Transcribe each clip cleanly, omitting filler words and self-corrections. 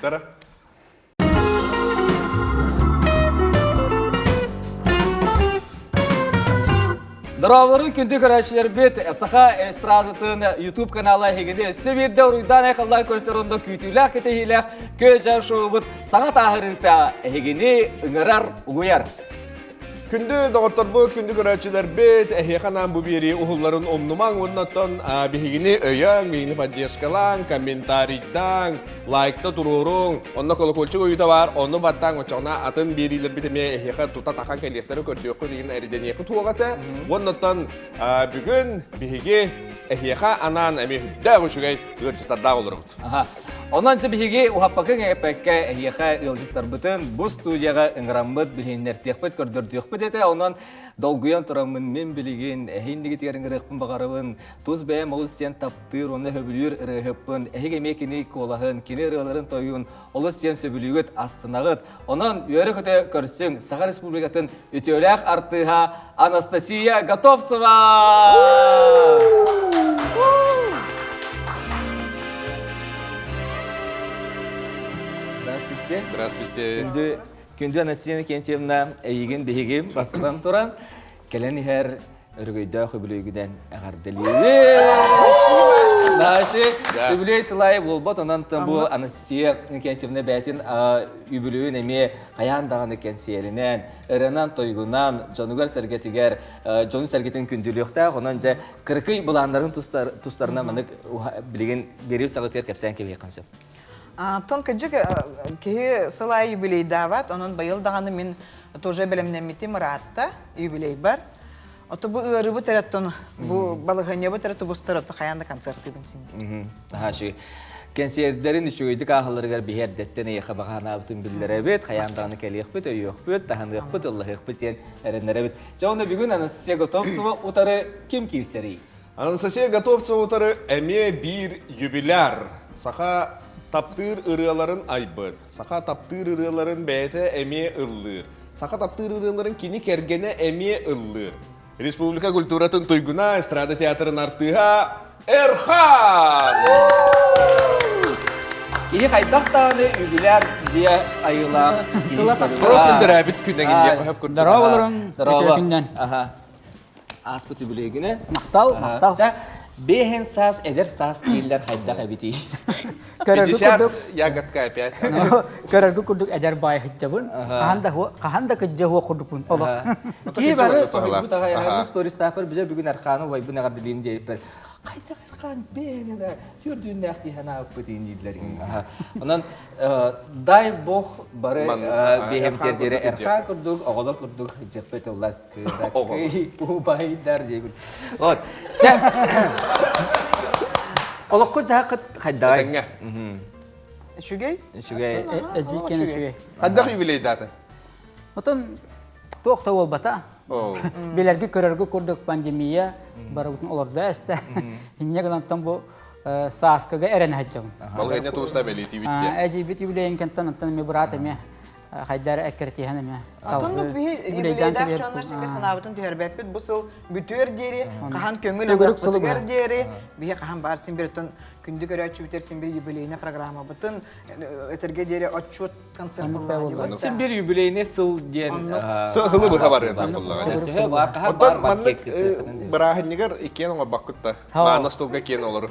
Чара. Дорооболорун күндү көрөөччүлэрбит Саха эстрадатын YouTube канала эһигини өссө биирдэ уруйдаан айхаллаан көрсөр онно күүтүүлээх кэтэһиилээх көөдьэ шоубут саҥа тааһырыыта эһигини ыҥырар угуйар. Күндү доҕотторбут, күндү көрөөччүлэрбит, эһиэхэ анаан бу биэрии уһулларын умнумаҥ уонна оттон биһигини өйөөҥ, биһигини поддержкалааҥ, комментарийдааҥ, лайкта туруоруҥ, онно колокольчик ойуута баар, ону баттааҥ, оччоҕуна атын биэриилэрбит эмиэ эһиэхэ тута тахан кэлиэхтэрэ көрдүөххүт игин эридэниэххит суох этэ. Уонна оттон бүгүн биһиги эһиэхэ анаан эмиэ үрдээх үчүгэй ыалдьыттардаах олоробут. Онон дьэ биһиги уһаппакка эппэккэ эһиэхэ ыалдьыттарбытын бу студияҕа ыҥыраммыт, билиһиннэртиэхпит, көрдөрдүөхпүт этэ. Онон долгуйан тураммын мин билигин эһииннигитигэр ыҥырыахпын баҕарабын. Тус бэйэм олус диэн таптыыр уонна сөбүлүүр ырыаһыппын. Эһиги эмиэ кини куолаһын, кини ырыаларын тойуун олус диэн сөбүлүүгүт, астынаҕыт. Онон үөрэ-көтө көрсүҥ Саха Республикатын үтүөлээх артыыһа Анастасия Готовцева! Здравствуйте. Здравствуйте. Күндү, күндү Анастасия Иннокентьевна, эйигин биһиги бастатан туран кэлэн иһэр өрөгөйдөөх үбүлүөйгүнэн эҕэрдэлиибит! Наши үбүлүөй сылайы буолбат, онон бу Анастасия Иннокентьевна бэйэтин үбүлүөйүн эмиэ хайаан даҕаны кэнсиэринэн, ырыанан-тойугунан дьонугар-сэргэтигэр дьонун-сэргэтин күндүлүөхтээх. Онон дьэ кыракый былааннарын тустарынан маннык билигин биэрии саҕатыгар кэпсээн кэбиһиэххин сөп. Антон кырдьык киһи сыл аайы юбилейдаабат, онон быйыл даҕаны мин тоже бэлэмнэммитим ыраатта юбилейбар. Ото бу ыарыыбыт эрэ оттон бу балаһыанньабыт эрэ тубустар ото хайаан да концертыыбын син. Наһаа үчүгэй. Кэнсиэрдэрин үчүгэйдик ааһалларыгар биһи эрдэттэн эйиэхэ баҕа санаабытын биллэрэбит, хайаан даҕаны кэлиэхпит, өйүөхпүт, таһыныахпыт, ыллаһыахпыт диэн эрэннэрэбит. Дьэ уонна бүгүн Анастасия Готовцева утары ким киирсэрий? Анастасия Готовцева утары эмиэ биир юбиляр. Саха таптыыр ырыаларын айбыт. Саха таптыыр ырыаларын бэйэтэ эмиэ ыллыыр. Саха таптыыр ырыаларын кини кэргэнэ эмиэ ыллыыр. Республика культуратын туйгуна, эстрада театрын артыыһа Эрхан! Киһи хайдах даҕаны юбиляр дьиэ айылаах Тыла тахсар. Просто төрөөбүт күнэгин диэх өһөп курдук. Здорово олорон, үтүө күннэн. Ааспыт үбүлүөйгүнэ. Махтал, махтал. Ча, бэһин саас, эдэр саас дииллэр хайдах эбитий? Көрөргү курдук, ягодка опять. Көрөргү курдук эдэр баай сылдьабын. Хаһан да хаһан да кыдьа хуо курдукпун. Олох. Кии бары соһуйбут аҕай бу стористаахпар бизэ бүгүн Архааны убайбын эҕэрдэлиим диэбиппэр хайдах Архан бэйэне да түөрдүүннээх дии санаабыппыт дииллэр. Онон дай бог бары биэһэм тиэрдиэрэ Эрхан курдук, оҕолор курдук дьеппет ыллар кыракый убайдар диэбит. Вот. Чэ. Олоххо дьаакыт хайдагай? Этэҥҥэ. Үчүгэй? Үчүгэй. Эдьииккен үчүгэй. Хайдах юбилейдаата? Отон туох да буолбата. Билэрги көрөргү курдук пандемия барыбытын олордо эстэ. Инньэ гынан бу сааскыга эрэн сылдьабын. Балыгынньа тууста бэлиэтиибит диye. Эдьиийбит юбилейин кэнтэн оттон эми быраат эмиэ хайдар эккирэтиһэн эмиэ Отоннук биһи юбилейдаах дьоннор синге санаабытын түһэрбэппит. Бу сыл бүтүөр диэри, хаһан көҥүл ылыахпытыгар диэри, биһи хаһан баар син бир оттон күндү көрөөччүбүтэр син бир юбилейный программабытын этэргэ диэри отчет концерт буллаҕа Син бир юбилейный сыл диэн Сылы быһа барыан буллаҕа. Оттон маннык бырааһынньыгар иккиэн оҥорбоккут да. Мааны остуолга киэн олору.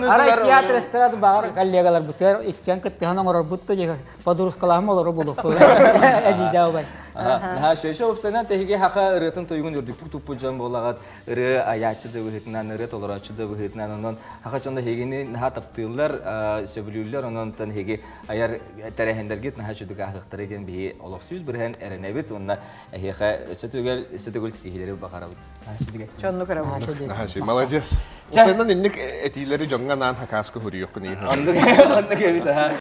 Арай театр эстрада баҕар коллегаларбытыгар иккиэн кыттыһан оҥорорбут да подружкалаһым олору булуппут. Эдьиийдээ убай. Наһаа шөшө уопсайынан тэһиги хаха ырыатын тойугун үрдүктүк туппут дьон буолаҕыт ырыа айааччы да быһыытынан ырыа толорооччу да быһыытынан онон хаха дьоно эһигини наһаа таптыыллар сөбүлүүллэр онон эһиги айар тэрээһиннэргит наһаа чудук ааһыахтара диэн биһи олох сүүс бырыһан эрэнэбит уонна Эһиэхэ өссө түгэл, өссө төгүл ситиһиилэри баҕарабыт. Чоннук эрэ буолуо. Молодец. Усеннан инник этиилэри дьоҥҥо анаан хакааска хуруйуоххун иһин. Оннук оннук эбит аха.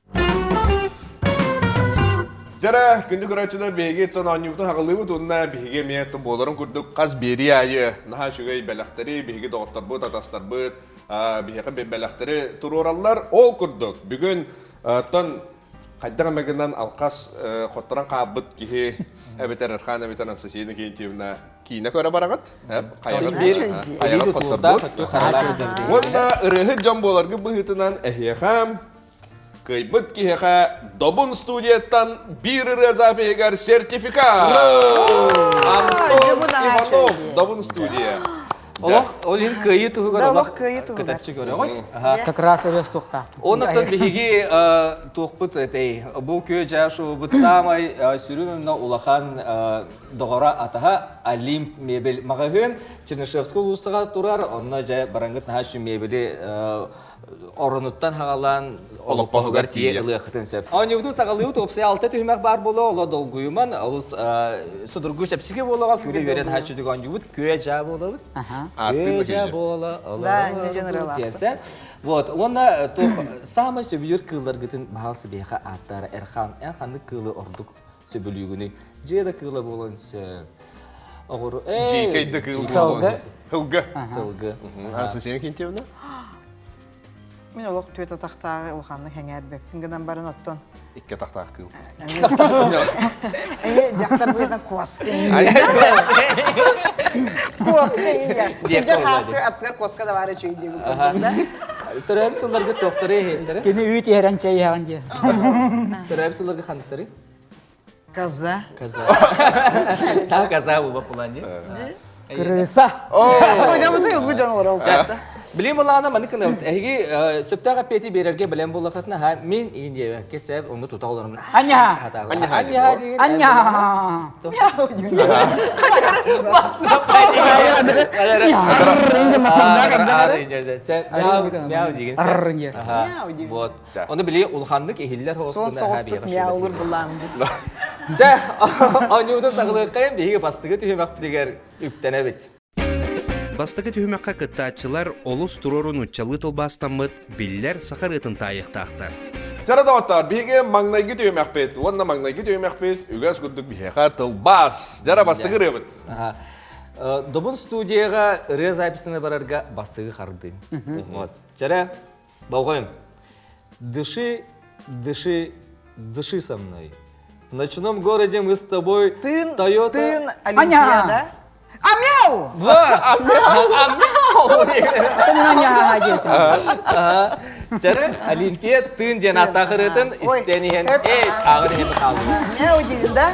Дьара, күндү көрөөччүлэр, биһиги тон оонньуубутун хаҕылыыбыт уонна биһиги эмиэ тон буоларын курдук хас биэрии аайы наһаа үчүгэй бэлэхтэри биһиги доҕотторбут, атастарбыт биһиэхэ бэлэхтэри туруораллар. Ол курдук бүгүн тон. Хайдах эмэ гынан алхас хотторон хаалбыт киһи эбэтэр Эрхан эбэтэр Анастасия Иннокентьевна киинэ көрө бараҕыт. Хайаҕыт хайаҕыт хотторбут. Уонна ырыаһыт дьон буоларгыт быһыытынан эһиэхэ кыайбыт киһиэхэ Добун студияттан биир ырыа запиһыгар сертификат! Антон Иванов, Добун студия. Олох, ол иһин кыайыы туһугар олох кыайыы туһугар. Кытаччы көрөҕүт. Как раз ырыа туохтаах. Оннуттан биһиги туохпут этэй, бу күө-дьаа шоубут саамай сүрүн уонна улахан доҕоро атаһа Олимп мебель маҕаһыын Чернышевскай уулуссаҕа турар, онно дьэ бараҥҥыт наһаа үчүгэй мебели оронуттан хаҕалаан олоппоһугар тиийэ ылыаххытын сөп. Оонньуубутун саҕалыыбыт уопсайа алта түһүмэх баар буолуо, оло долгуйуман, олус судургу чэпчэки буолуоҕа, күлэ үөрэн хааччытык оонньуубут, күө-дьаа буолабыт. Күө-дьаа буола олорор Вот, уонна туох саамай сөбүлүүр кыылларгытын баһаалса биһиэхэ ааттаара Эрхан, эн ханнык кыылы ордук сөбүлүүгүнүй? Дьиэ да кыыла буолуон сөп. Оҕуру, Дьиикэй да кыыл буолуон. Сылгы. Сылгы. Анастасия Иннокентьевна? Мин олох түөрт атахтааҕы улаханнык сэҥээрбэппин гынан баран оттон. Икки атахтаах кыыл. Эми дьахтар быһыытынан куоска. Куоска Дьэ хааскы аттыгар куоска да баара үчүгэй диэбит курдук да. Төрөөбүт сылларга туохтары иһиттэрэ? Кини үүт иһэрэн чэй иһэҕин диye. Төрөөбүт сылларга ханныктары? Коза. Коза. Та коза буолбат буолан дии. Крыса. Дьоммутун улуу дьон олорор. Билим булаана маны кынабыт. Эһиги сөптөөх эппиэти биэрэргэ бэлэм буоллаххытына, ха мин иин диэбэккэ сэп онну тута олорум. Аня. Аня диин. Аня. Вот. Ону били улаханнык иһиллэр Суон соҕустук мяулур булаам. Дьэ, оонньуутун саҕалыаххайын биһиги бастакы түһүмэхпитигэр үктэнэбит. Бастакы түһүмэххэ кыттааччылар олус туруору нууччалыы тылбаастаммыт биллэр саха ырыатын таайыахтаахтар. Чара доҕоттоор, биһиги маҥнайгы түһүмэхпит уонна маҥнайгы түһүмэхпит үгэс курдук биһиэхэ тылбаас. Дьара бастакы ырыабыт. Добун студияҕа ырыа записына барарга бастакы хардыы. Вот. Чара Болҕойуҥ. Дыши, дыши, дыши со мной. В ночном городе мы с тобой Тын, Тойота... тын, Олимпиада. Амяу! Амяу! Аня диэтим. Чары Олимпия тын диэн ааттаах ырыатын истэн иһэн, эй, ааҕын иһэн хааллым. Мяу диэн да?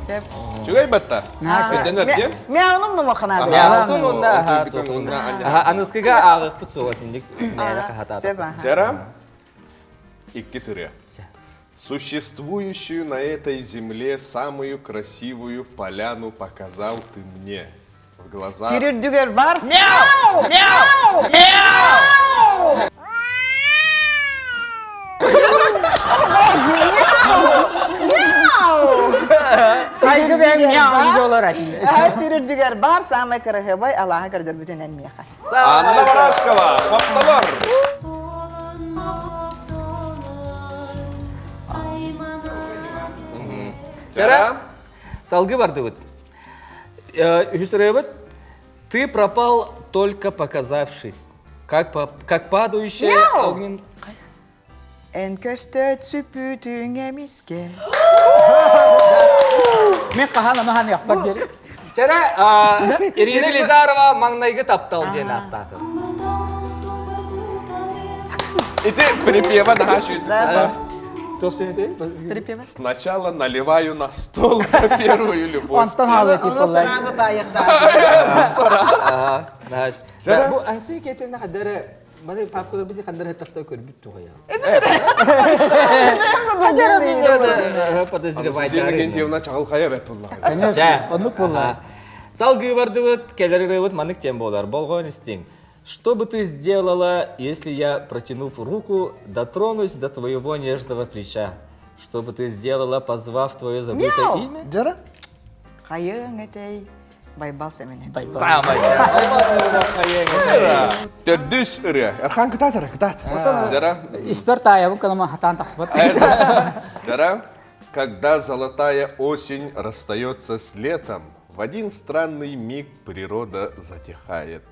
Сөп. Үчүгэй батта. Өйдөнөр диэн. Мяунум нумахана. Мяутун уонна аныскыга ааҕыахпыт суоҕа итинник мээнэ хаһатаата. Жара икки сырыа. Существующую на этой земле самую красивую поляну показал ты мне. В глазах... Сир үрдүгэр бар. Мяу! Мяу! Мяу! Сайгы бэм мяу диолар Сир үрдүгэр бар самай кыраһыабай алааһы көрдөрбүтүнэн миэхэ. Анна Барашкова, хоптолор! Чара, салгы бардыбыт. Үһүс ырыабыт Ты пропал, только показавшись. Как, по, как падающая огнен... Эн көстөт сүпүтүҥ эмиске. Мен хаһан ама ханыахпар диэри. Чэрэ, Ирина Елизарова маҥнайгы таптал диэн ааттаахы. Ити припева наһаа сүүйтүк. Туох сиэтэй? Припева. Сначала наливаю на стол за первую любовь. Онтон хаалыы Ону тип сразу таайыктаах. Бу Анси кеченне хаддары маны папкалар бити хандар хаттахта көрбүт тугая. Подозревать. Сина Гентьевна чаҕылхайа бэт булла. Оннук буолла. Салгыы бардыбыт, кэлэр ырыабыт маннык тем буолар. Болҕойон истиҥ. Что бы ты сделала, если я, протянув руку, дотронусь до твоего нежного плеча? Что бы ты сделала, позвав твое забытое имя? Дьара? Хайыҥ этэй, Байбал Сэмэнэ. Самай Хайыҥ этэй. Төрдүс ырыа. Эрхан кытаат эрэ, кытаат. Дьара? Испэр таайабын кылама хатаан тахсыбат. Дьара? Когда золотая осень расстается с летом, в один странный миг природа затихает.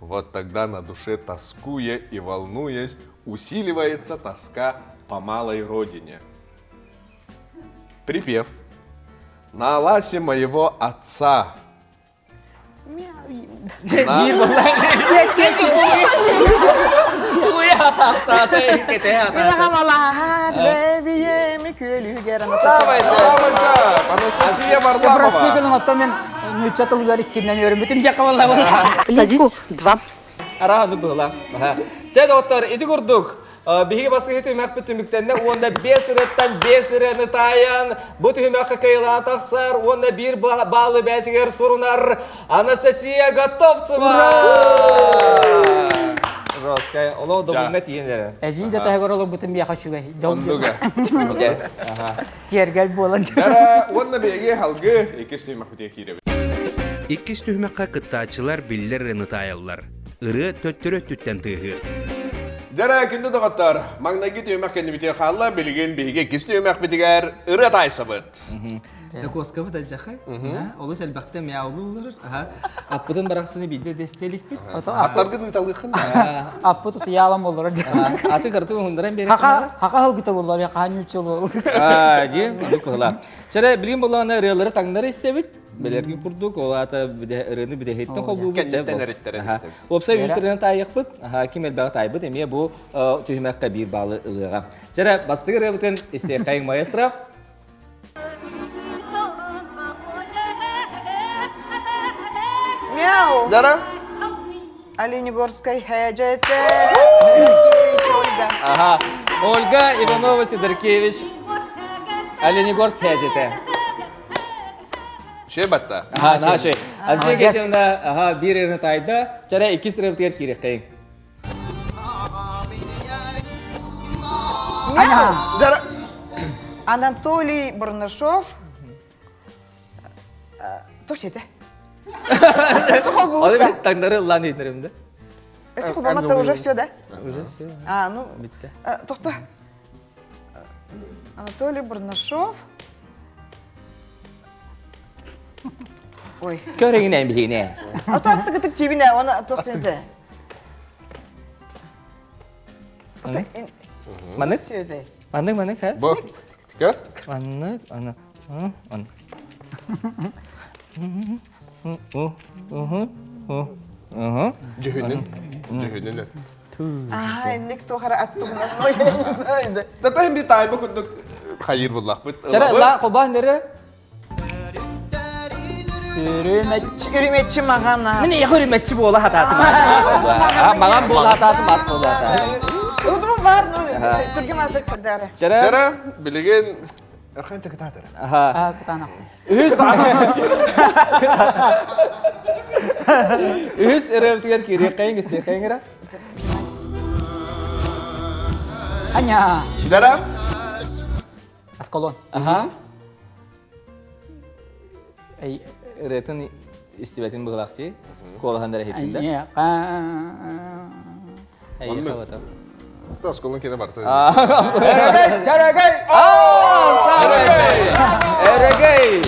Вот тогда на душе тоскуя и волнуясь, Усиливается тоска по малой родине. Припев. На аласе моего отца. Диир Анастасия Варламова. Прости гынан оттон мен нуучча тылыгар иккиннен үөрүммүтүм дьэ Садись. Два. Арааны быһыла. Чэ, доктор, ити курдук Биһиги бастакы түһүмэхпит түмүктэннэ уонна биэс ырыаттан биэс ырыаны таайан бу түһүмэххэ кыайылаан тахсар уонна биир баалы бээтигэр сурунар Анастасия Готовцева! Жесткая. Олоо добуҥҥа тиийэн эрэ. Эдьиий да таһыгар олорбутум миэхэ үчүгэй. Дьол Оннуга. Киэргэл буолан. Дара уонна биһиги халгы иккис түһүмэхпитигэр киирэбит. Иккис түһүмэххэ кыттааччылар биллэр ырыаны таайаллар. Ырыа төттөрү өттүттэн тыаһыыр. Дьэрэ, күндү доҕоттор, маҥнайгы түһүмэх кэннибитигэр хаалла, билигин биһиги иккис түһүмэхпитигэр ырыа таайсабыт. Докуоскабыт алдьархай. Олус элбэхтэ мяулууллар. Аппытын барахсаны биирдэ дэстэликпит. Аттаргын ыыталыаххын Аппыт утуйаалам боллор. Аты кырты уһундаран берек. Хака хака хылгыта боллор, хака ньуучча боллор. Аа, дии, оннук кыһыла. Чэрэ, билигин боллоҕуна ырыалары таҥнары истэбит. Билэргин курдук, ол аата ырыаны бүтэһиттэн холбуубут. Кэнниттэн эриттэрэн истэбит. Уопсай үс ырыаны таайыахпыт. Ким элбэҕи таайбыт, эмиэ бу түһүмэххэ биир баалы ылыаҕа. Чэрэ, бастакы ырыабытын истиэххэйиҥ маэстро. Мяу! Дара? Оленегорскай хэдьэтэ Сидоркевич Ольга. Ага. Ольга Иванова Сидоркевич Оленегорск хэдьэтэ. Шей батта. Аха, наша шей. Ансия кетимна, аха, биир ырыны тайда, чара иккис ырыабытыгар киирэххэйиҥ. Мяу! Дара. Анатолий Бурнашов. Туох этэ? Оны бит таҥнары ыллаан иһитнэрим да. Сухолбаматта уже все, да? Уже все. А, ну, Битте. Тохто. Анатолий Бурнашов. Ой. Көрөҥүнэн биһине. А то аттыгытык тибине, оны тохсунте. Манык? Манык, манык, ха? Бу. Көр. Маннык, аны, аны. Дьүһүнүн. Дьүһүнүн. Аа, инник туохара аттугунан, но я не знаю, да. Тата би таайба курдук хайыр буллахпыт. Чара, ла, холбаан нere? Үрүмэччи. Үрүмэччи маҕана. Мин эйиэхэ үрүмэччи буола хатаатым. Маҕан буола хатаатым, ат буола хатаатым. Удум бар, ну, түргем ардык дары. Чара. Чара, билигин Эрхан кытаатара. Аха. Кытаанах. Үһүс Үһүс ырыабытыгар киириэххэйиҥ, истиэххэйиҥ эрэ. Аня. Дара. Аскалон. Аха. Эй, ырыатын истибэтин быһылаахчы. Куолаһан эрэ иһиттин да. Эйиэхэ бата. Аскалон кene барта. Эрэгэй! Чарагай! Сарагай! Эрэгэй!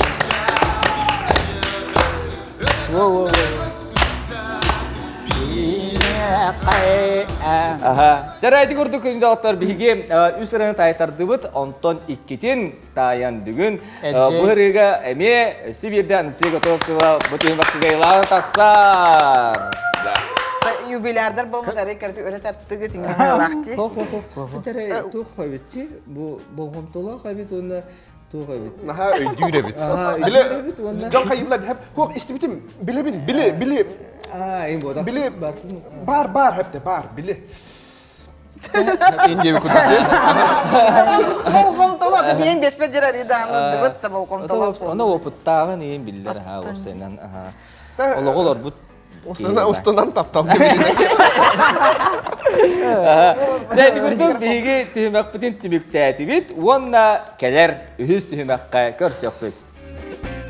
Аха. Чара ити курдук күндө биһиги үс ырыаны таайтардыбыт, онтон иккитин таайан бүгүн бу ырыыга эмиэ өссө биирдэ Анастасия Готовцева бу түһүн баккыгайлаан тахсар. Юбилярдар болмутары кэрти өрө таттыгы тиҥҥалаахти. Туох эбитчи бу болҕомтолоох эбит уонна туох эбит. Наһаа өйдүүр эбит. Биле дьон хайыллар хеп хоп истибитим билебин биле биле биле бар бар хепте бар биле Индия кутаджы. Болҕомтолоох миэн беспет дьэр аридааны дыбыт да болҕомтолоох. Оны опыттааҕын иин биллэр аха уопсайынан аха. Олоҕу олорбут Устунан устунан таптал. Дьэ ити курдук биһиги түһүмэхпитин түмүктээтибит уонна кэлэр үһүс түһүмэххэ көрсүөхпүт.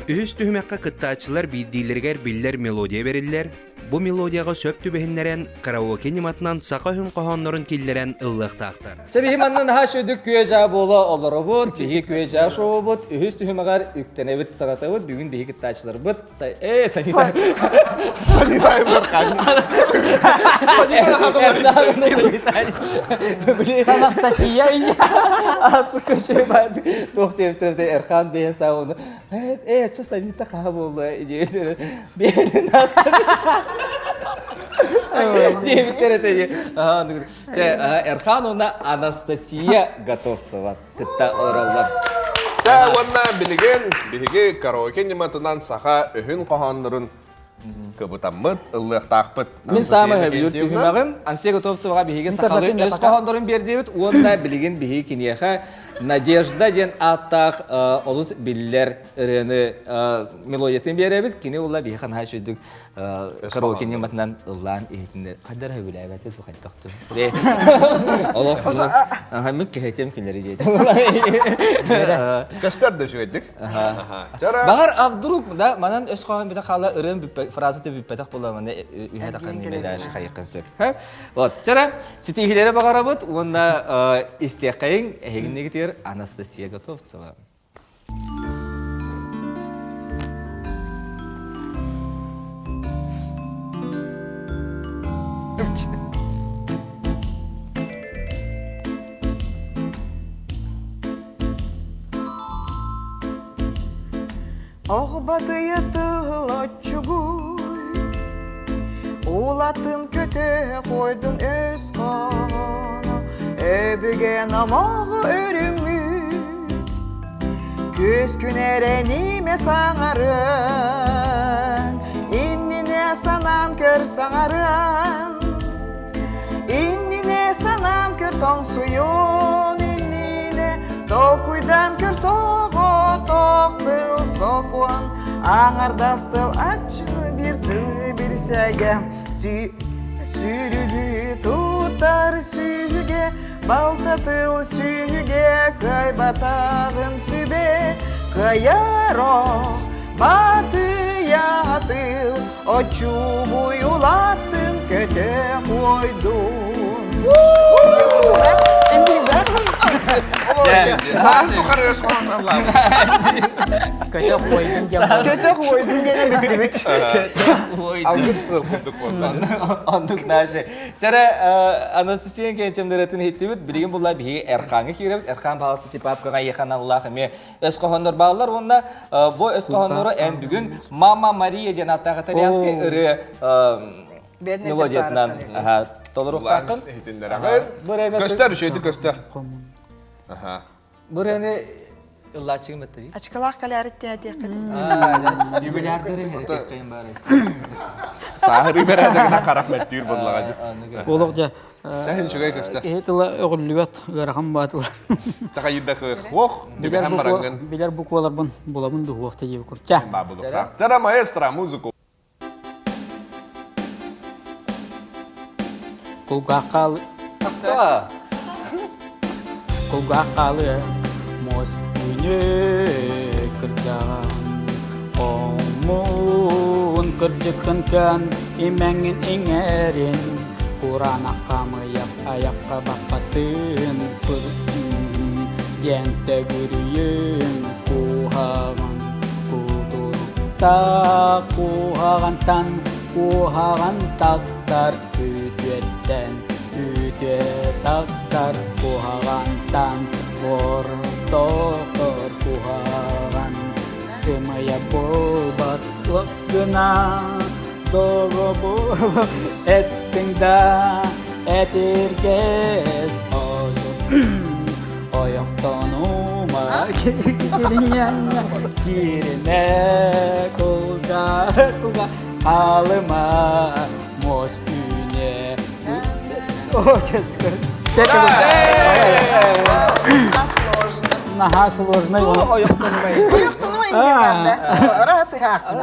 Үһүс түһүмэххэ кыттааччылар биирдиилэригэр биллэр мелодия бэриллэр. бу мелодияҕа сөп түбэһиннэрэн караоке ньыматынан саха өһүн хоһооннорун киллэрэн ыллыахтаахтар. Чэ биһи манна наһаа үчүгдүк күө-дьаа буола олоробут, биһиги күө-дьаа шоубут үһүс түһүмэҕэр үктэнэбит, санатабыт. Бүгүн биһиги кыттааччыларбыт э Санита Санита Анастасия Туох диэбиттэр Эрхан бэйэн саа э чэ Санита хаһа буолла диэбиттэр Диэбиттэр этэ Чэ, Эрхан уонна Анастасия Готовцева кытта олороллор. Чэ, уонна билигин биһиги караоке ньыматынан саха өһүн хоһооннорун кыбытаммыт, ыллыахтаахпыт. Мин саамай сөбүлүүр түһүмэҕим Ансия Готовцеваҕа биһиги сахалыы өс хоһооннорун биэрдибит уонна билигин биһиги киниэхэ Надежда диэн ааттаах олус биллэр ырыаны мелодиятын биэрэбит. Кини ула биһиэхэ наһаа үчүгдүк караоке ньыматынан ыллаан иһитиннэр хайдах сөбүлээбэтэ ту хайдах ту олох мин кэһэтиэм күннэри диэтим Көстөр да үчүгэйдик. Баҕар а вдруг да манан өс хоһоон бүтэ хаала ырыам фразата бүппэтэх буолла маны үһэ таххан нимэ хайыккын сөп. Вот чара ситиһиилэри баҕарабыт уонна истиэххэйиҥ эһигиннигитигэр Анастасия Готовцева. Ох батыйа тыл оччугуй, Улатын көтө қойдун өс хоно, Өбүгэ номоҕу өрүммүт, Күс күн эрэниме саҥарыан, Иннинэ санаан көр саҥарыан, Иннинэ санаан көр тоҥсуйуон иннинэ Толкуйдан көр соҕотох тыл сокуон Аҥардас тыл аччыны биир тылы билсэгэ Сүүрүгү тутар сүүһүгэ Балта тыл сүүһүгэ Кыайбатаҕын сүбэ Кыайар Батыйа тыл Оччугуй улааттын көтө қойдун. Саас тухары өс хоһоонноллаах. Көтө қойдун диэн. Көтө қойдун диэн бүттүбүт. Алгыс тыл курдук буолла. Оннук наши. Сэрэ Анастасия Кенчемдеретін иһиттибит. Билигин булла биһиги Эрхаҥҥа киирэбит. Эрхан паласы типапкаҕа еханаллаах эмиэ өс хоһооннор бааллар уонна бу өс хоһооннору эн бүгүн Мама Мария диэн ааттаах итальянскай ырыа мелодиятынан толоруохтааххын. Иһитиннэрэҕин. Көстөр, үчүгэйдик көстөр. Бу ырыаны ыллааччыгым эттэ Ачкалаах кэлээриттэн этиэххит. Юбилярдары этиэххэйин баар. Сааһырыы бэрээдэгинэн харах мөлтүүр буоллаҕа дии. Олох дьэ Тэһин үчүгэй көстөр. Киһи тыла өҕүллүбэт ыарахан баатылар. Такайдахы ох, түбэһэн бараҥҥын. Билэр букваларбын булабын дуһуох тиийэ курча. Бабылыктаах. Тара маэстро музыку. Кулгаахха Кулгаах хаалыа муос үүнү кырдьаҕан Омун кырдьыккын көн имэҥин иҥэрин Кураанахха мыйах айахха баппатын диэн төгүрүйүн куһаҕан кутуруктаах куһаҕантан куһаҕан тахсар үтүөттэн үтүө тахсар куһаҕантан ортотор куһаҕан сымыйа буолбат гына доҕо буола эттиҥ да этиргэс ойохтонума кириҥҥэ кииримэ кулга кулга хаалыма муос үүнэ Наһаа сложный. Ойохтонумай. Ойохтонумай диэн Ара сыһаахпын.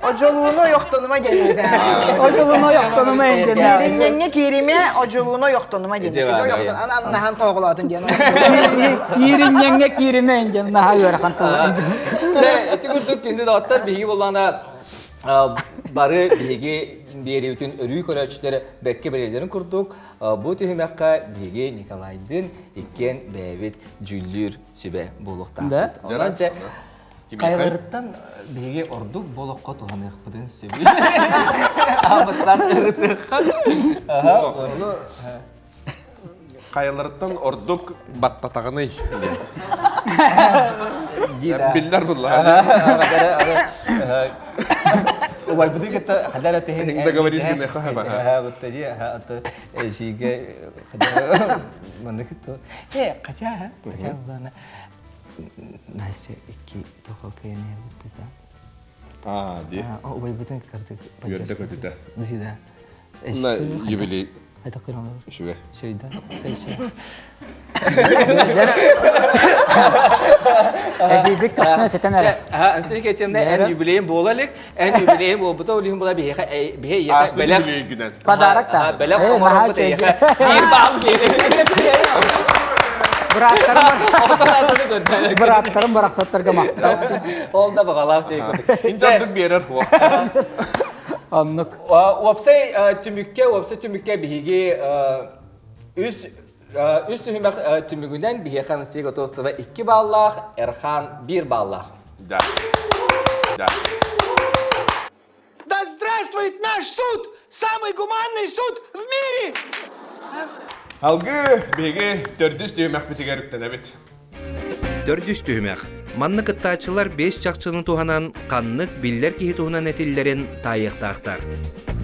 Одьолууну ойохтонума диэн. Одьолууну ойохтонума диэн. Кииринньэҥҥэ кииримэ одьолууну ойохтонума диэн. Наһан тоҕолоотун диэн. Кииринньэҥҥэ кииримэ диэн наһаа ыарахан тыл. Ити курдук күндү доҕоттор биһиги буоллаҕына. Бары биһиги биэриибитин өрүү көрөөччүлэр бэккэ билэллэрин курдук, бу түһүмэххэ биһиги Николайдыын иккиэн бэйэбит дьүүллүүр сүбэ буолуохтаахпыт. Онон дьэ, хайаларыттан биһиги ордук бу олоххо туһаныахпытын сөбүй? Аабыттан ырытыахха. Ону хайаларыттан ордук баттатаҕыный диэн. Биллэр булла. Убайбытын кытта хадара тиһин договорись гыныахха хаба. Бутта ди аты эжиге маннык то э хотя хотя булана Настя икки тоқо кыйаны бутта А, ди. Убайбытын кырдык. Үөрдэ көтүтэ. Да. На юбилей. Это кыралар. Үчүгэй. Сөйдө. Сөйсө. Эжийбит көхсүн этэтэн эрэ. Ансык этемне эн юбилейин буола илик, эн юбилейин буолбута ол иһин була биһиэхэ биһи ийэхэ бэлэх Подарок та. Бэлэх оҥороммут эйиэхэ биир баал Бырааттарым бырааттарым барахсаттарга махтал. Ол да баҕалаах диэки. Инчардык биэрэр. Оннук. Уопсай түмүккэ, уопсай түмүккэ биһиги үс үс түһүмэх түмүгүнэн биһиэхэ Анастасия Готовцева 2 баллаах, Эрхан 1 баллаах. Да. Да. Да здравствует наш суд! Самый гуманный суд в мире! Алгы биһиги төрдүс түһүмэхпитигэр үктэнэбит. Төрдүс түһүмэх. Манна кыттааччылар бэс чахчыны туһанан ханнык биллэр киһи туһунан этиллэрин таайыахтаахтар.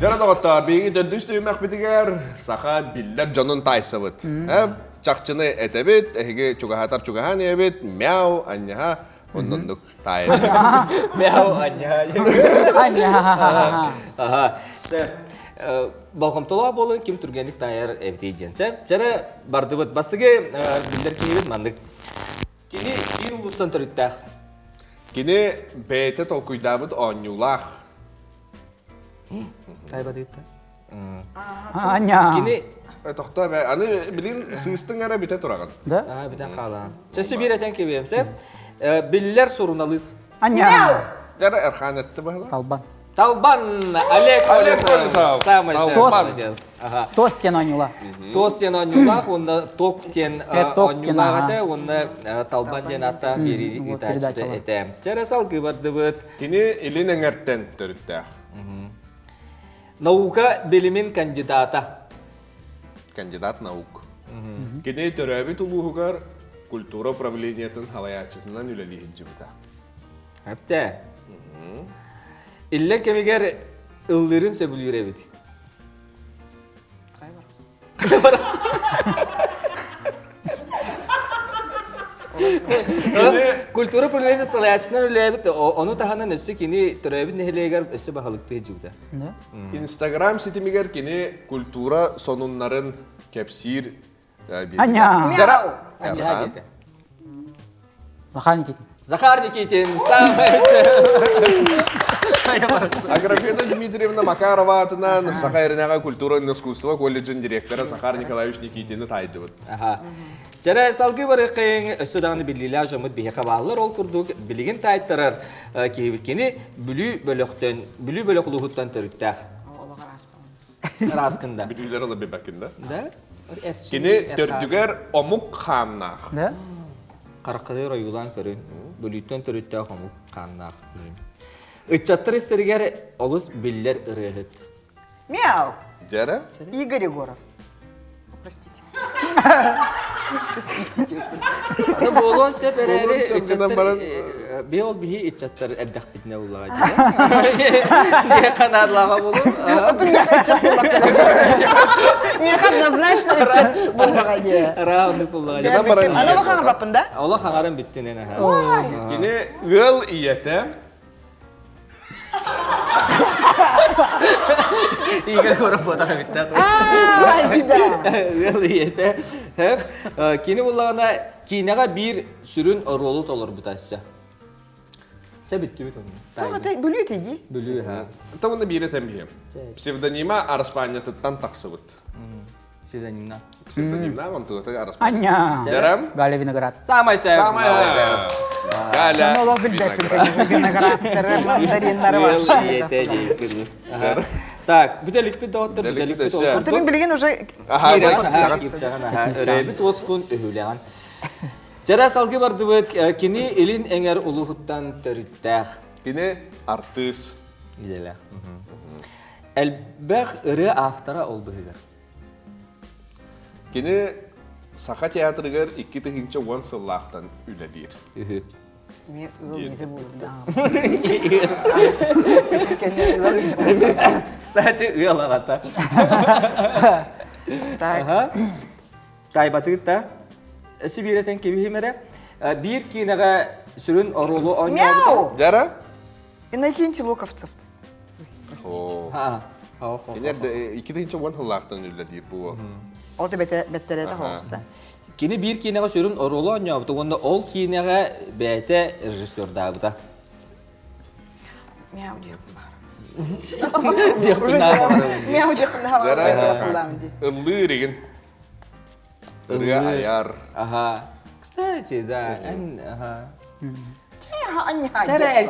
Дьара доҕоттоор, биһиги төрдүс түһүмэхпитигэр саха биллэр дьонун таайсабыт. Чахчыны этэбит, эһиги чугаһатар чугаһаан иһэбит, мяу, анньаһа, оннук таайабыт. Мяу, анньаһа. Анньаһа. Аха. Болҕомтолоох буолун ким түргэнник таайар эбитий диэн. Чэрэ бардыбыт. Бастыгы биллэр киһибит маннык. Кини киин улуустан төрүттээх. Кини бэйэтэ толкуйдаабыт оонньуулаах. Тайбатыытта. Аня. Кини Тохтоо бэ, аны билин сыыстың эрэ бүтэ тураҕын. Да? Аа, бүтэн хаалаан. Чэсі биир этэн кэбиэм, сеп. Биллэр суруналыыс. Аня. Дәрі Эрхан этті баһыла. Талбан. Талбан Олег Олег Колесов. Самый Тос. Тос диэн оонньуула. Тос диэн оонньуулаах уонна Ток диэн Ток диэн, оонньуулаах этэ уонна Талбан диэн ааттаах биэрии ыытааччыта этэ. Чэрэ салгыы бардыбыт. Кини илин эҥэртэн төрүттээх. Наука билимин кандидата. Кандидат наук. Кини төрөөбүт улууһугар культура управлениетын салайааччытынан үлэлии сылдьыбыта. Эптэ. Иллэҥ кэмигэр ыллыырын сөбүлүүр эбит. Культура управление салайааччынан үлэлээбит, ону таһынан өссө кини төрөөбүт нэһилиэгэр өссө баһылыктыы сылдьыбыта. Инстаграм ситимигэр кини культура сонуннарын кэпсиир Аня. Аня диэтэ. Захар Никитин. Захар Никитин, самый Аграфена Дмитриевна Макарова атынан Саха Эринэҕэ культура и искусство колледжын директора Захар Николаевич Никитины таайдыбыт. Аха. Чэрэ салгыы барыаххайыҥ өссө даҕаны биллиилээх дьоммут биһиэхэ бааллар ол курдук билигин таайтарар киһибит кини Бүлүү бөлөхтөн Бүлүү бөлөх улууһуттан төрүттээх. Ырааскын да. Бүлүүлэр ыла бибэкин да. Да? Кини төрдүгэр омук хааннаах. Да? Хараххытыгар ойуулаан көрүн. Бүлүүттэн төрүттээх омук хааннаах киһи. Ыччаттар истэригэр олус биллэр ырыаһыт. Мяу! Дьэрэ? Игорь Егоров. Простите. Простите. Ну, буолуон сөп эрээри Буолуон сөп гынан ыччаттар баран би ол биһи ыччаттар эрдэхпитинэ уллаҕа дии. Диэ ханаарлааҕа буолуо. Миэхэ однозначно ыччат буоллаҕа дии. Араа оннук буоллаҕа дии. Гынан баран Аны олох хаҥарбаппын да? Олох хаҥаран бүттүн эн аха. Кини ыал ийэтэ Игорь Воропотов эбиттэ Ыал ийэтэ. Кини буллаҕына киинэҕэ биир сүрүн оруолу толорбута өссө. Чэ бүттүбүт онно. Тоҕо Бүлүү тиги? Бүлүү ха. Та уонна биир этэн биһиэм. Псевдонима Араспаанньатыттан тахсыбыт. Псевдонимна. Псевдонимна, он тугата араспа. Аня. Жарам. Галя Виноград. Самай сәп. Самай Галя. Оны олох билбэппин виноградтары, мандариннары вообще. Так, бүтэликпит доҕоттор, Бүтэликпит бүтэликпит өссө. Онтон мин билигин уже Аха, Өрөөбүт уоскун өһүлэҕин. Чара салгы бардыбыт, кини илин эҥэр улууһуттан төрүттээх. Кини артыыс. Иделээх. Элбэх ырыа автора ол быһыгар. Кини Саха театрыгар 2010 сыллаахтан үлэлиир. Үһү. Мен ыал ийэтэ буолбут. Кстати, ыал аҕата. Так. Тайбатыгыт да Сибиирэтэн кибиһим эрэ. Биир киинэҕэ сүрүн оруолу оонньообута. Мяу! Жара? Иннокентий Луковцев. 2010 сыллаахтан үлэлиир бу. Ол да бэттерэтэ хоҕуста. Кини биир киинэҕэ сүрүн оруолу оонньообута уонна ол киинэҕэ бэйэтэ режиссердаабыта. Мяу диэхпин баҕарабын. Диэхпин баҕарабын. Мяу диэхпин баҕарабын. Ыллыыр игин. Ырыа айар. Ага. Кстати, да, эн ага. Чэрэ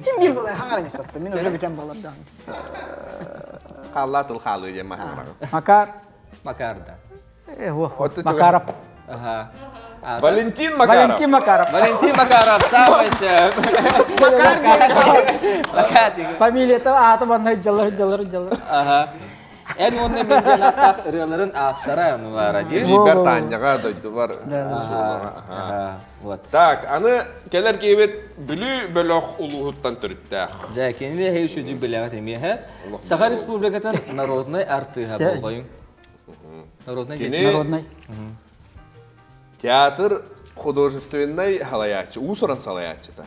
Ким бир була хаңара сотто. Мен уже бүтэн болордон. Халла тыл халы диэн маһаҥараҕын. Макар. Макар да. Макаров. Ага. Валентин Макаров. Валентин Макаров. Валентин Макаров, самый Макар. Фамилията ааты манна дьалар дьалар дьалар. Ага. Эн уонна мен диэн ааттаах ырыаларын автора баара дии. Дьиибэр Таанньаҕа дойдубар. Вот. Так, аны кэлэр киһибит Бүлүү бөлөх улууһуттан төрүттээх. Дьэ, кинини эһи үчүгэй билэҕит эмиэ. Саха Республикатын народнай артыыһа болҕойуҥ. Народнай Кини Народнай. театр художественнай салайааччы, уус-уран салайааччыта.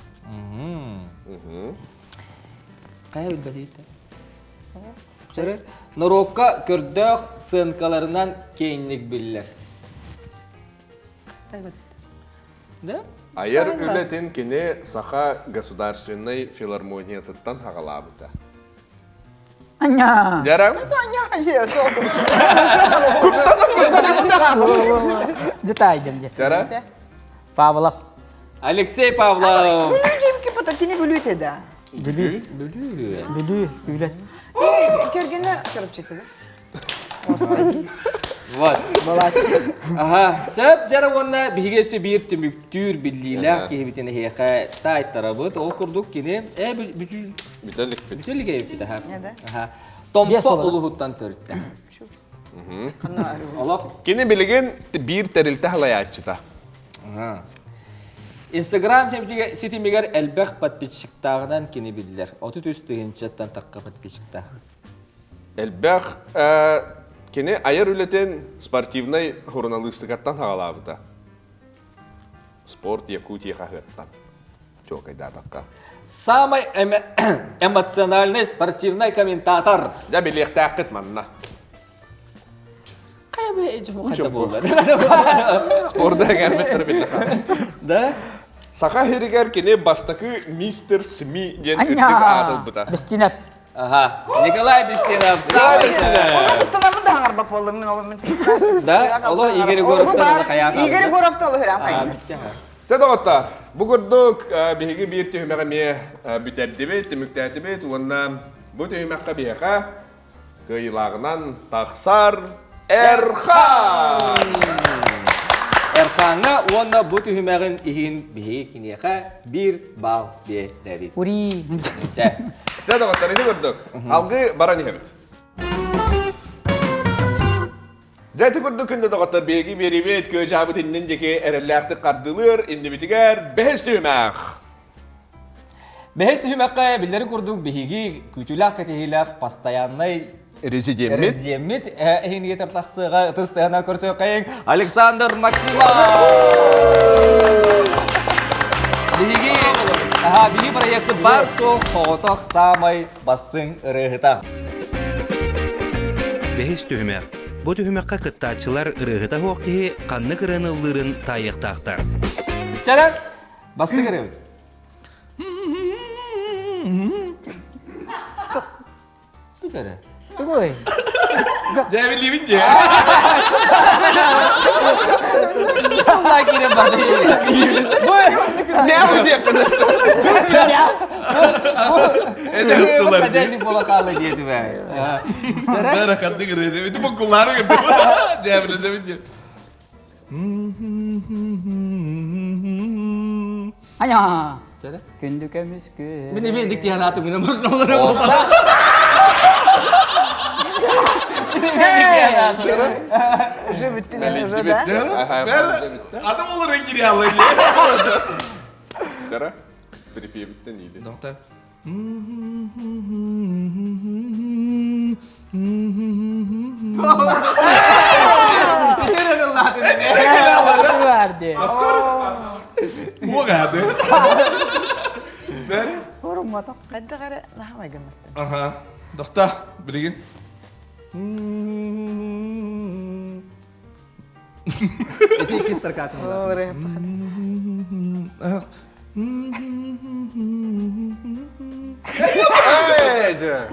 Хайа билбэтийтэ? Сөрөр. Норуокка көрдөөх сценкаларынан киэҥник биллэр. Да? Айар үлэтин кини Саха государственнай филармониятыттан хаҕалаабыта. Аня! Жарам? Дьытайдым дьэ. Жара? Павлов. Алексей Павлов. Бүлүү дьимки бута кини бүлүү да. Бүлүү. Бүлүү. Бүлүү. Үлэ. Кергене чырыпчыты. Господи. Вот. Балаччы. Аха, сөп дьара уонна биһиги өссө биир түмүктүүр биллиилээх киһибитин эһиэхэ таайтарабыт. Ол курдук кини э бүтүн Бүтэликпит. бүтэлик эбиппит аха. Да. Аха. Биэс Томпо буолар. улуһуттан төрүттэ. Олох Кини билигин биир тэрилтэ халайааччыта. Инстаграм ситимигэр элбэх подписчиктааҕынан кини биллэр. 33 тыһыынчаттан тахха подписчиктаах. Элбэх кини айар үлэтин спортивнай суруналыыстыкаттан саҕалаабыта. Спорт Якутии хаһыаттан. Чуолкайдаатахха. Самый эмоциональный спортивный комментатор. Дьэ билиэхтээххит манна. Хайа хайда буолла. Спорда эҥэрбиттэр билэ Да? Саха сиригэр кини бастакы мистер СМИ диэн үрдүк аат ылбыта. Бестинеп. Ага. Николай Бестинов. Николай Бестинов. Куттанамын да хаҥарбап буоллум мин оломмун Да? Оло Игорь Егоровтан хайаан Игорь Егоровты оло хүрэн хайын. Чэ доҕоттоор, бу курдук биһиги биир түһүмэҕи эмиэ бүтэрдибит, түмүктээтибит уонна бу түһүмэххэ биһиэхэ Кыайыылааҕынан тахсар Эрхан! Эрхаҥҥа уонна бу түһүмэҕин иһин биһиги киниэхэ биир балл биэрэбит. Ури! Чэ. Чэ доҕоттор, ити курдук. Алгыы баран иһэбит. Дьэ ити курдук күндү доҕоттор, биһиги биэриибит күө-дьаабыт иннин диэки эрэллээхтик хардыылыыр, иннибитигэр бэһис түһүмэх. Бэһис түһүмэххэ биллэрин курдук биһиги күүтүүлээх кэтэһиилээх постояннай Резидеммит. резидеммит эһинигэ тахсыаҕа ытыс тыһана көрсүөххэйиҥ Александр Максимов! Биһиги аха биһиги проекпыт бар суох соҕотох саамай бастыҥ ырыаһыта. Бэһис түһүмэх. Бу түһүмэххэ кыттааччылар ырыаһыта суох киһи ханнык ырыаны ыллыырын таайыахтаахтар. Чэрэн, Бастык ырыабыт. Тугары? Тугуй? Дьээбилиибин дии. Тыллаа киирэн барды. Мяу диэххэ Это тыллар. Хадәни буола хаалла диэтим ээ. Бары ханнык ырыа. Ити буккуллаары гынным. Дьээбилэдэбин диэн. Аня! Чара? Күндү көмүс күн. Мин эмиэ инник тиһэн аатым гына мурнулары буолбата. Уже бүттүн уже да? Адам олорон кириалла Тара, припевиттен или. Доктор. Verdi. Уогаады. Бәрі? Horummatak. Хайдах эрэ наһаа гыммыттын. Аха. Доктор, билигин. Ити иккис таркаатын Ore.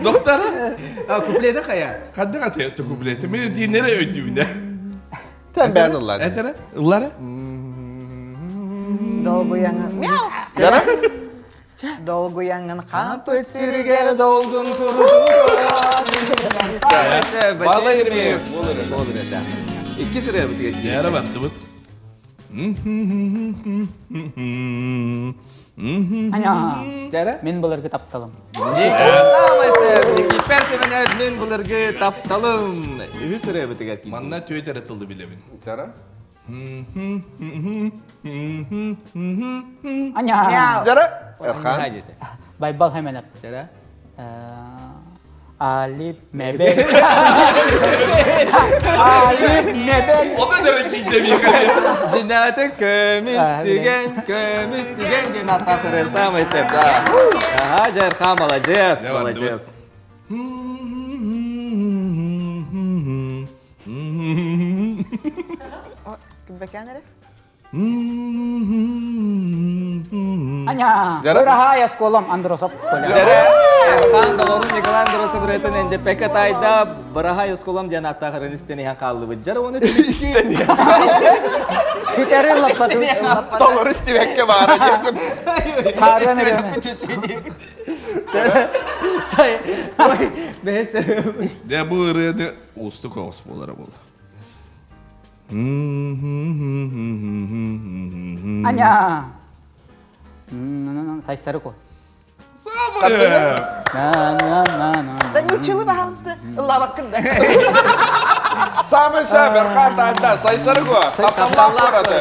Доктор, Куплети хайа? ханнык аты куплети? Мен диннere өйдүүнэ. Тэн бээн ыллар. Этере? Ыллары? Долгуяңын. Мяу. Жара? Долгуяңын Хапыт сиргер долгун курду. Бала Еремеев. Болur это. Икки сыры битге. Яра баттыбыт. Аня. Жара? Мен былыргы тапталым. Никипер Семенов мен былыргы тапталым. Үһү сыры битгер. Манна төйдері тылды билебин. Жара? Аня. Мяу. Жара? Эрхан. Байбал Хеменеп. Жара? Алип Мебел. Алип Мебел. О да дәрі кейде бейхаде. Жинаты көмүс түген, көмүс түген диэн аттахырын самый сеп. Ага, Жархан, молодец, Не бар, молодец. Кимбекян эрэ? Аня. Жара? Ыраха ясколом Андросов Коля. Жара, Эрхан доҕорум Николай Андросов ырыатын энде тайда бараха ясколом диэн аттахырын истэн иһэн хааллыбыт. Жара оны Истэн Хитери лаппаты. Толору истибэккэ баара диэххин. Хаарыан ырыаны. Сай, ой, бэһэс Де бу ырыаны уустук оҕус буолара буолла. Аня. Сайсарыко. Самое! На на на на. Да не училы, пожалуйста, ыллаабаккын да. Самый сөп, Эрхан таайда. Сайсарыго. Тапталлаах куораты.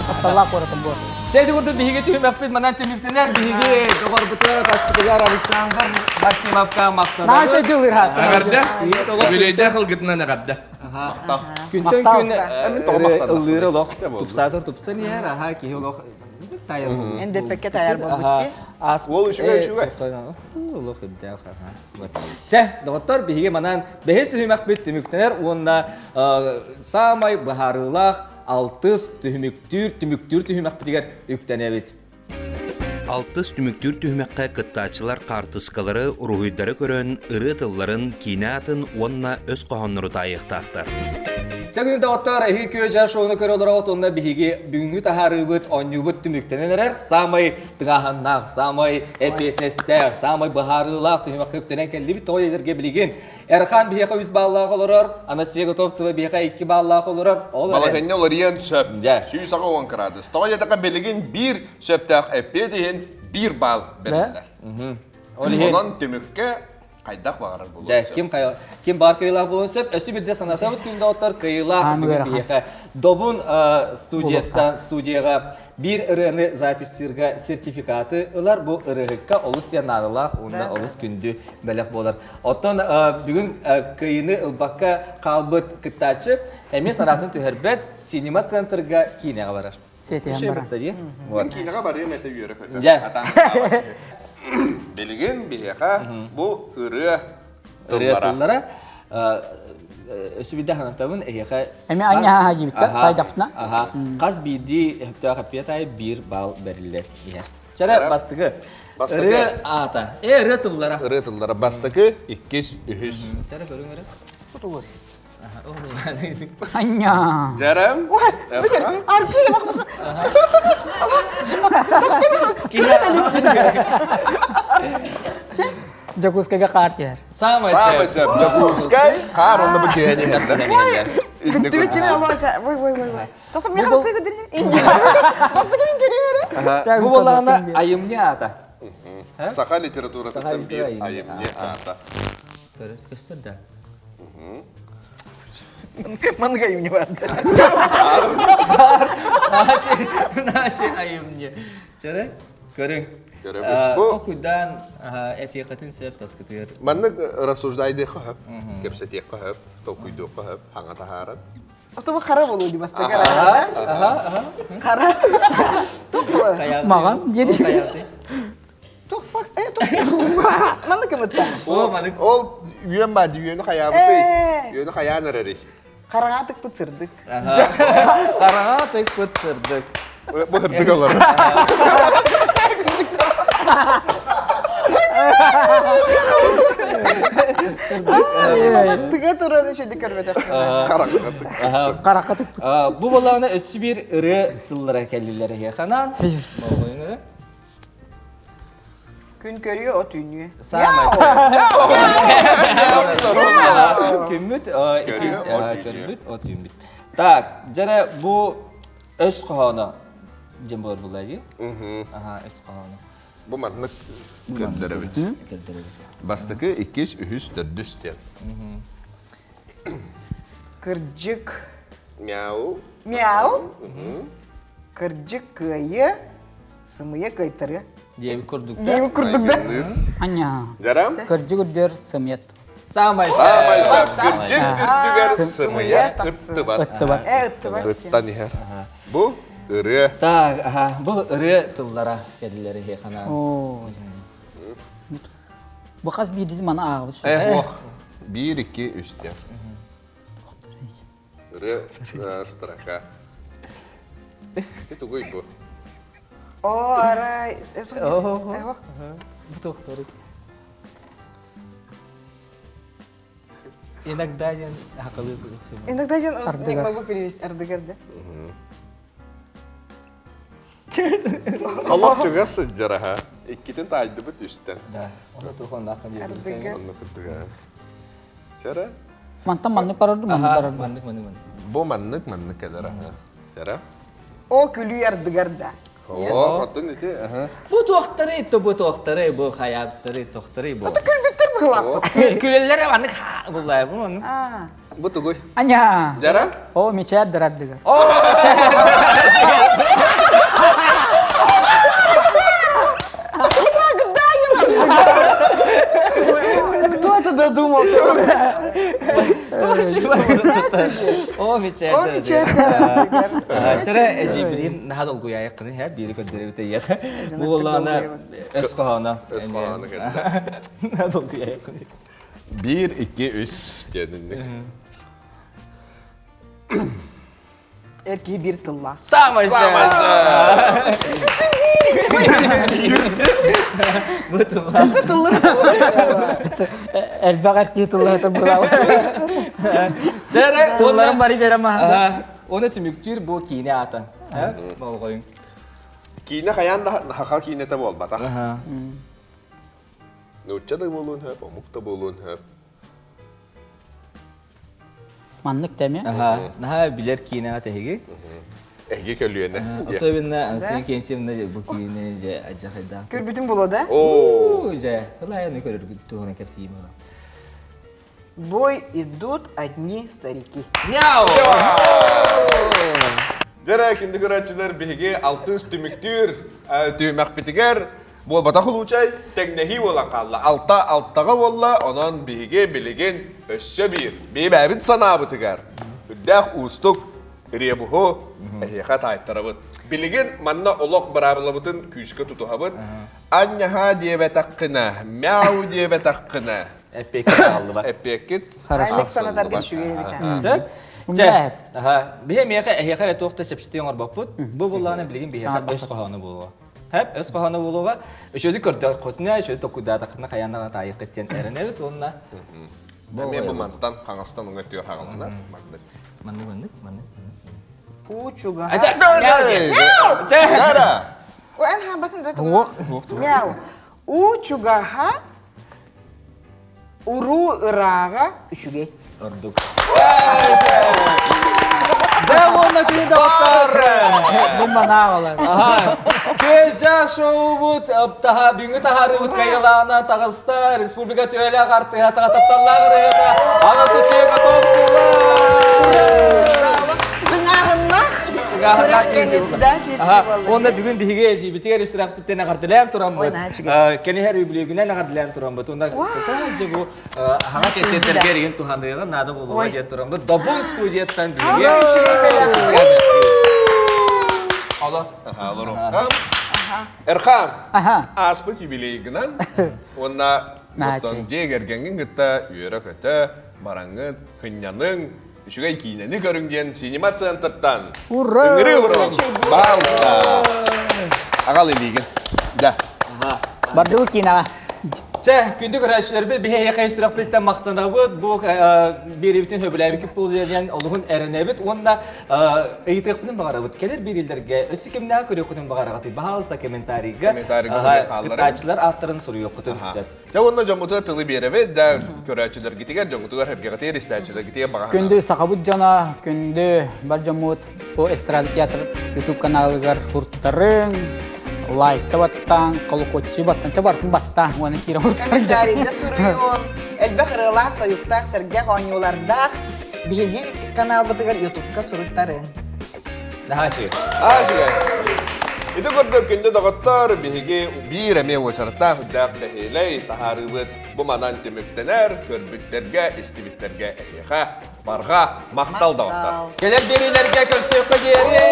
Тапталлаах куоратым бу. Чәйді курдук биһиги түһүмэхпит манан түмүктэнэр биһиги доҕорбутугар таспытыгар Александр Максимовка махтанабыт. Наша дылыр хас. Эҕэрдэ! Үбүлүөйдээх ылгытынан эҕэрдэ. Күнтэн Махтал. күн Мин тоҕо махтанна. ыллыыр олох тупсаатар тупсан иһэр, аха киһи олох тайар. Эндэппэккэ тайар буолбут ки. Уол үчүгэй, үчүгэй. Олох үрдээх, аха. Чэ, доҕоттор, биһиги манан бэһис түһүмэхпит түмүктэнэр уонна саамай быһаарыылаах алтыс түһүмүктүүр түмүктүүр түһүмэхпитигэр үктэнэбит. Алтыс түмүктүүр түһүмэххэ кыттааччылар хаартыскалары, уруһуйдары көрөн, ырыа тылларын, киинэ атын уонна өс хоһооннору таайыахтаахтар. Чэ күнү доҕоттор, эһиги күө шоуну көрө олороҕут уонна биһиги бүгүҥҥү таһаарыыбыт, оонньуубут түмүктэнэн эрэр. Саамай тыҥааһыннаах, саамай эппиэтинэстээх, саамай быһаарыылаах түһүмэххэ үктэнэн кэллибит. Тоҕо диэтэргэ билигин Эрхан биһиэхэ үс бааллаах олорор, Анастасия Готовцева биһиэхэ икки баллаах олорор. Ол эрэн Балаһыанньа уларыйан сөп. Дьэ. 180 градус. Тоҕо диэтэххэ билигин биир сөптөөх эппиэт иһин биир балл бэриллэр. Ол иһин Онон түмүккэ хайдах баҕарар буолуон Дьэ, сөп. ким хайа ким баар кыайыылаах буолуон сөп. Өссө биирдэ санатабыт күндэ оттор кыайыылаах Аан бүгүн ыарахан. биһиэхэ Добун студияттан студияҕа биир ырыаны запистыырга сертификаты ылар. Бу ырыаһыкка олус наадалаах уонна олус күндү бэлэх буолар. Оттон бүгүн кыайыыны ылбакка хаалбыт кыттааччы эмиэ санаатын түһэрбэт Синема центрга киинэҕэ барар. Сиэтиһэн Үчүгэй баран. бытта дии. Вот. Киинэҕэ барыам этэ үөрэ көтө. Дьэ. Атаан Билигин биһиэхэ бу ырыа Ырыа тыллара. тыллара өссө биирдэ санатабын эһиэхэ Эми аня дьибитте Аха, тайдапна. аха. Хас биирдии өптөөх эппиэт аайы биир балл бэриллэр иһэр. Чэрэ бастыгы. Бастакы. Ырыа аата. Э, ырыа тыллара. Ырыа тыллара. Бастакы, иккис, үһүс. Чара көрүҥ эрэ. Анья. Дьэрэм. Дьокуускайга хаар түһэр. Самый Самый сөп. Дьокуускай. Хаар онно бу түһэн иһэр. Бүттүбүт чими олота. Ой, ой, ой, ой. Тоқта мен хамсай көдөрүн. Бастакы мен көрүм эрэ. Бу буоллаҕына айымньы аата. Саха литературатыттан биир айымньы аата. Көстөр да. Маннык айымньы бар. Наши, наши айымньы. Чөрө, көрүҥ. Көрөбүт. Бу Толкуйдаан этиэххитин сөп таскытыгар. Маннык рассуждайдыахха хөп, кэпсэтиэххэ хөп, толкуйдуохха хөп, хаҥа таһааран. Отобу хара болуу ди бастакы Хара. Маҕан диэри. Тух фак э тух Маннык кымытта. О, маннык. Ол үөн баа үөнү хайаабытый? Үөнү хайаан эрэрий? Хараҥа тыкпыт сырдык. Хараҥа тыкпыт сырдык. Бу сырдык олор. Тыга туран үчүгэй көрбөтөх. Харахха тыкпыт. Бу боллаҕына өссө биир ырыа тыллара кэллилэр эһиэхэ Күн көрүө, от үүнүө. Саамай Күммүт көрбүт, от үүммүт. Так, дьэрэ бу өс хоһооно диэн буолар булла дии. Аха, өс хоһооно. Бу маннык көрдөрөбүт. Көрдөрөбүт. Бастакы, иккис, үһүс, төрдүс диэн. Кырдьык. Мяу. Мяу. Кырдьык кыайыа, сымыйа кыайтарыа. Диэбит курдук да. Диэбит курдук да. Аня. Жарам? Кырдьык үрдүгэр сымыйа. Самай Саамай сап. Кырдьык үрдүгэр сымыйа ыттыбат. Ыттыбат. Э, ыттыбат. Ыттан иһэр. Бу ырыа. Так, аха, бу ырыа тыллара кэллилэр эһиэхэ Оо. Бу хас биирдии маны ааҕабыт. Э, ох. Биир, икки, үс диэн. Ырыа строка. Ити тугуй бу? О, арай. Бу тохтору. Иногда диэн хакылыы Иногда диэн не могу перевести ардыгар да. Олох чугас сылдьар аха. Иккитин таайдыбыт үстэн. Да, оны тухон ахын Ардыгар. Онно курдуга. Чара? Мантан маннык барар маннык барар. Маннык маннык маннык. Бу маннык маннык кэлэр аха. Чара? О күлүү ардыгар да. О, оттон ити аха. Бу туохтары, то бу туохтары, бу хайаптары, тохтары бу. Ото күлбүттэр быһылаахпыт. Күлэллэр маннык буллай бу маннык. Бу тугуй? Аня. Жара? О, мечээр ардыгар. Кто это додумался? О, мечээр. О, мечээр. Чара эжибилин наһаа долгуйаайыккыны һэ биири көрдөрөбүт эйиэхэ. Бу буоллаҕына өс хоһооно. Өс хоһооно кэллэ. Наһаа долгуйаайыккыны. Биир, икки, үс диэнинник. Эр киһи биир тыллаах. Самай Бу тыллаах. Өссө тыллар. Элбэх эр киһи тыллаһытыр булаабы. Чара Тылларын бары берем аһа. Оны түмүктүүр бу киинэ аата. Болҕойуҥ. Киинэ хайаан да хаха киинэтэ буолбатах. Нуучча да буолуон сөп, омук да буолуон сөп. Маннык тэми. Наһаа билэр киинэҕэ тэһиги. Эһиги көлүөнэ. Особенно Ансия Кенсиевна бу киинэ дьэ адьахайдаах. Көрбүтүм боло да? Оо. Дьэ, ылайаны көрөргүт туһунан кэпсиим ыла. Бой идут одни старики. Мяу! Дьэрэ, күндү көрөөччүлэр, биһиги алтыс түмүктүүр түһүмэхпитигэр буолбатах улуучай тэҥнэһии буолан хаалла. Алта алтаҕа буолла, онон биһиги билигин өссө биир биибээбит санаабытыгар үрдээх уустук ребуһу эһиэхэ таайтарабыт. Билигин манна олох быраабылабытын күүскэ тутуһабыт. Анньаһаа диэбэтэххинэ, мяу диэбэтэххинэ, Эппиэккит аҕаллыбат. Эппиэккит Аймак санатарга үчүгэй эбит. Сөп. Чэ, аха, биһи миэхэ эһиэхэ эрэ туох да чэпчэтии оҥорбоппут. Бу буллаҕына билигин биһиэхэ өс хоһооно буолуо. Хэп, өс хоһооно буолуоҕа. Үчүгэйдик көрдөххүтүнэ, үчүгэй толкуйдаатаххытына хайаан даҕаны таайыаххыт диэн эрэнэбит уонна Эмиэ бу мантан хаҥастан уҥа өттүгэр хаҕаланар. Маннык. Маннык, маннык, маннык. Уу чугаһа. Дара! Эн хаамбатын да Мяу. Уу чугаһа уруу ырааҕа үчүгэй. Ордук. Дьэ уонна күнү доҕоттор! Бу манааҕалар. Күөлдьээх шоубут таһа бүгүҥҥү таһаарыыбыт кайылаана таҕыста республика түөлээх артыыһа саха тапталлаах ырыаһыта Анастасия Готовцева! Тыҥааһыннах Уонна бүгүн биһиги эдьиийбитигэр үсүрэхпиттэн эҕэрдэлээн тураммыт. Кэниһэр үбүлүөйгүнэн эҕэрдэлээн тураммыт. Уонна как бу хаҥа кэсиэтэргэ эригин туһаныаҕын наада буолуоҕа диэн тураммыт. Добун студияттан биһиги Олор. Олору. Эрхан, ааспыт юбилейгынан уонна оттон дьиэ кэргэҥҥин кытта үөрэ-көтө бараҥҥыт, сынньаныҥ, үчүгэй киинэни көрүҥ диэн Синема центртан Ура! ыҥырыы уруҥ! Баалта! Аҕал илиигин. Да. Бардыбыт киинэҕэ. Чэ, күндү көрөөччүлэрбит, биһи эһиэхэ сүрэхпититтэн махтанабыт. Бу биэриибитин сөбүлээбиккит буолуо диэн олуһун эрэнэбит уонна ыйытыахпытын баҕарабыт. Кэлэр биэриилэргэ өссө кимнээх көрүөххүтүн баҕараҕытый? Баһаалыста комментарийга кыттааччылар ааттарын суруйуоххутун сөп. Дьэ уонна дьоммутугар тылы биэрэбит да көрөөччүлэргитигэр, дьоҥҥутугар сэргэҕитигэр, истээччилэргитигэр баҕа Күндү сахабыт дьоно, күндү бар дьоммут бу эстрада театр YouTube каналыгар куртарыҥ, лайкта баттаан, колокольчик баттан, ча бартын баттаан, уонна киирэн Комментарийда суруйуон, элбэх ырыалаах, тойуктаах, сэргэх оонньуулардаах биһиги каналбытыгар ютубка суруйтарыҥ. Наһаа үчүгэй. Аа үчүгэй. Ити курдук күндү доҕоттор, биһиги биир эмиэ уочараттаах үрдээх бэһиэлэй таһаарыыбыт бу манан түмүктэнэр, көрбүттэргэ, истибиттэргэ эһиэхэ барҕа махтал доҕоттор. Кэлэр биэриилэргэ көрсүөххэ диэри!